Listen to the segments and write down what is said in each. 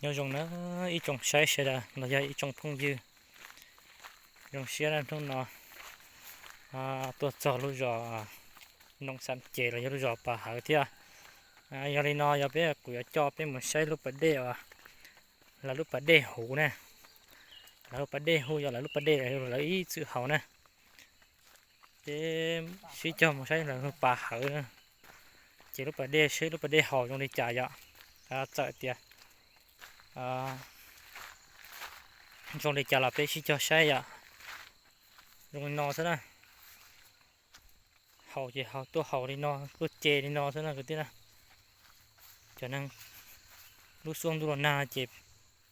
Nyob zoo na ib tsoom saib sawv daws los yog ib tsoom phooj ywg, zoo siab hnub no tuaj txog lub zos Noo Xam Ces los yog lub zos Pas Hawv thiab. Yog li no yog peb kuv yuav coj peb mus saib lub pas dej uas lawv lub pas dej huv na, lawv lub pas dej huv yog lawv lub pas dej lawv ib txwm haus na. Peb sib cog mus saib lawv lub Pas Hawv na, ces lub pas dej seb lub pas dej haus zoo li cas yom, txawm tias zoo li cas los peb sib cog saib yom. Zoo li no xwb na, haus ces tuaj haus li no, tuaj ce li no xwb na kwv tij na. Cov neeg lub xub ntuj los nag ces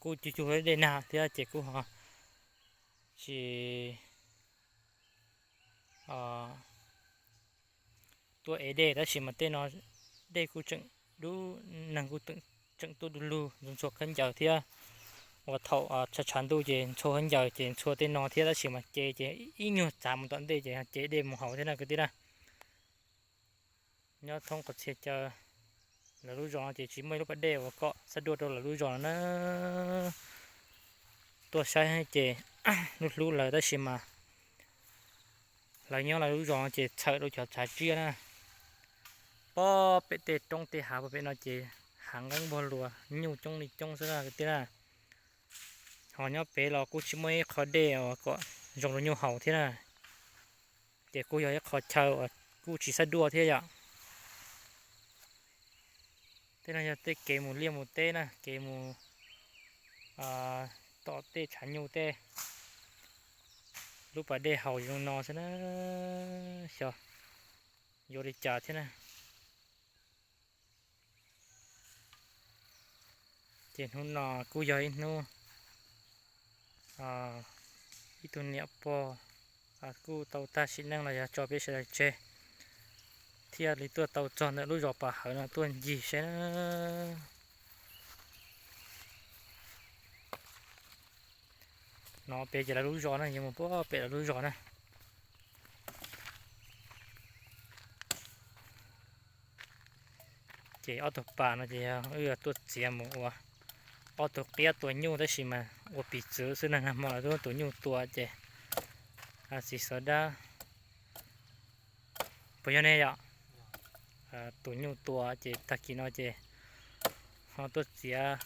kuj cug cug dej nag thiab ces kuj ho tsis tuaj ev dej tab sis mas tej no dej kuj tseem dub, neeg kuj tseem tuaj du lug ntxhua khaub ncaws thiab. Uas thaum tshav tshav ntuj ces ntxhua khaub ncaws ces ntxhua tej no thiab tab sis mas ce ces ib nyuag txav mus tom ntej ces ce dej mus haus thiab na kwv tij na. Nyob thoob qhov txhia chaw lawv lub zos no ces tsis muaj ib lub pas dej uas kom xab duaj rau lawv lub zos no na. Tuaj saib ces hlub hlub lawv tab sis mas lawv nyob lawv lub zos no ces txhawm rau cov txhav tsiaj na. Pob pem tej roob tej hav pem no ces hav nqeeb npog luas nyuj coob li coob xwb na kwv tij na. Ho nyob pem los kuj tsis muaj ib qho dej uas kom zoo rau nyuj haus thiab na. Ces kuj yog ib qho chaw uas kuj tsis xab duaj thiab yom. Tej no yog tej kev mus liaj mus teb na, kev mus tom tej tshav nyuj tej. Lub pas dej haus zoo no xwb na, xyov yuav li cas thiab na. Ces hnub no kuj yog ib hnub ib tug niam pog kuj tau tag sim neej los yog tso peb sawv daws tseg, thiaj li tuaj tau txog ntawm lub zos Pas Hawv no tuaj ncig saib na. No pem ces lawv lub zos na, yuav mus puag pem lawv lub zos na. Ces ob tug pas no ces wb tuaj txiav mus ua ob tug qiab tua nyuj tab sis mas ua piv txwv xwb na, nag hmo lawv tuaj tua nyuj tua ces txiv xav dab puas yog ne yom, tua nyuj tua ces tag kis no ces ho tuaj txiav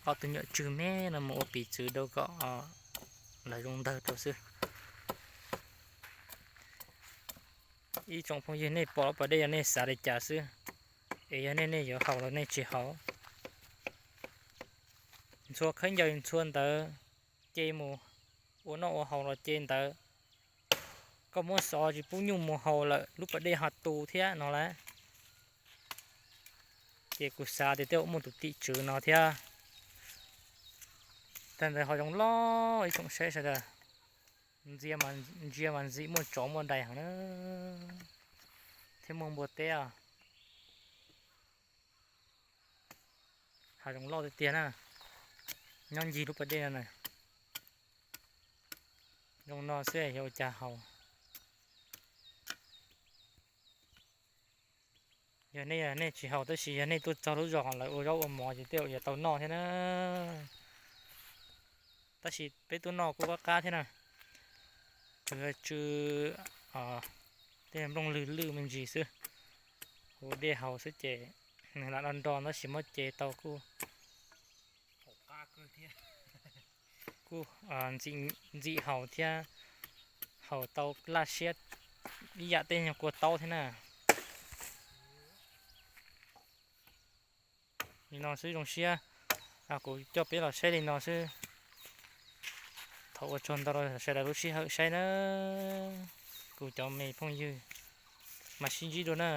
ob tug nyuam tswg me no mus ua piv txwv rau kom lawv zoo ntawg rau xwb. Ib tsoom phooj ywg nej pom lub pas dej yog nej xav li cas xwb, es yog nej nej yuav haus los nej tsis haus. Ntxhua khaub ncaws ntxhua ntawd ce mus ua noj ua haus los ce ntawd, koj muab xov tsis pub nyuj mus haus lawm lub pas dej ho tu thiab no lawm. Ces kuv xav tias tej zaum muaj tus tim tswv no thiab. Tag ntawd ho zoo loj ib tsoom saib sawv daws, ntsia mas ntxim muaj tsov muaj dais heev na, thiab muaj npua teb os. Hav zoov loj tiag tiag na, nyob ncig lub pas dej no na. Zoo no xwb yog ua cas haus. Yog nej, nej tsis haus tab sis yog nej tuaj txog lub zos lawv ua zaub ua mov ces tej zaum yuav tau noj thiab na. Tab sis peb tuaj noj kuj qab qab thiab na. Kuv tsw tej nplooj lwg lwj me ntsis xwb, hu dej haus xwb ces nws lam nro nro tab sis muab ce tau kuj, kuj ntxim haus thiab, haus tau laj siab ib yam tej nyuag kua taub thiab na. Li no xwb zoo siab, kuv coj peb los saib li no xwb. Thov ua tsaug ntau rau sawv daws lub sij hawm saib na, kuv cov me phooj ywg, mas sib ntsib dua na.